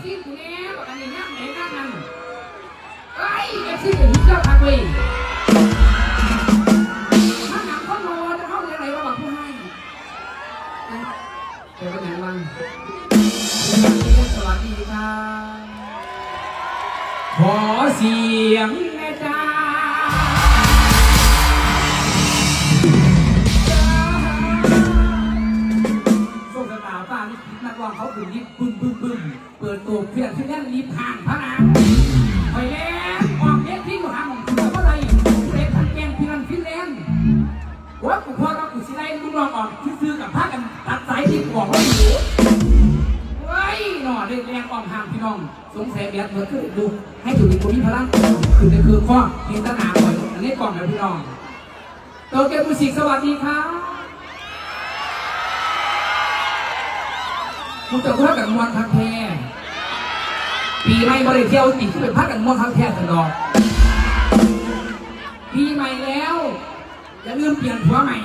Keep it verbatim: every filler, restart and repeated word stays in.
ซีกูแน่บักอันนี้ย่างไหนย่างนั่น เอ้ย เอฟซีเป็นเจ้าคักเว้ย ถ้าหนังคนรอจะเข้าเรื่องไหนระหว่างผู้ให้เดี๋ยวไปไหนบ้าง สวัสดีครับ ขอเสียงแม่จ้า โชคชะตาฟ้าลิขิตนักร้องเขาขึ้นลิฟต์บึ้มบึ้มบึ้ม เปิดตัวเพื่อนที่แน่นลิฟต์ห่างพระนางไปแล้วออกเวทีอยู่ห่างของคุณก็ได้ผู้ใดขันแกล้งพี่นั่นพี่แลนว่ากูพอแล้วกูสิไล่ลูกน้องออกซื่อๆกับพากันตัดสายลิฟต์ออกแล้วอยู่เฮ้ยหน่อเล่นแรงออกห่างพี่น้องสงสัยแบบเหมือนคือดูให้อยู่ในคนมีพลังคือในคือข้อมีตนาหน่อยอันนี้กล่องนะพี่น้อง โตเกียวมิวสิกสวัสดีครับคุณจะพากันมวนคักแท้ปีใหม่บ่ได้เที่ยวติดที่เป็นพากันมวนคักแท้สนอกปีใหม่แล้วอย่าลืมเปลี่ยนผัวใหม่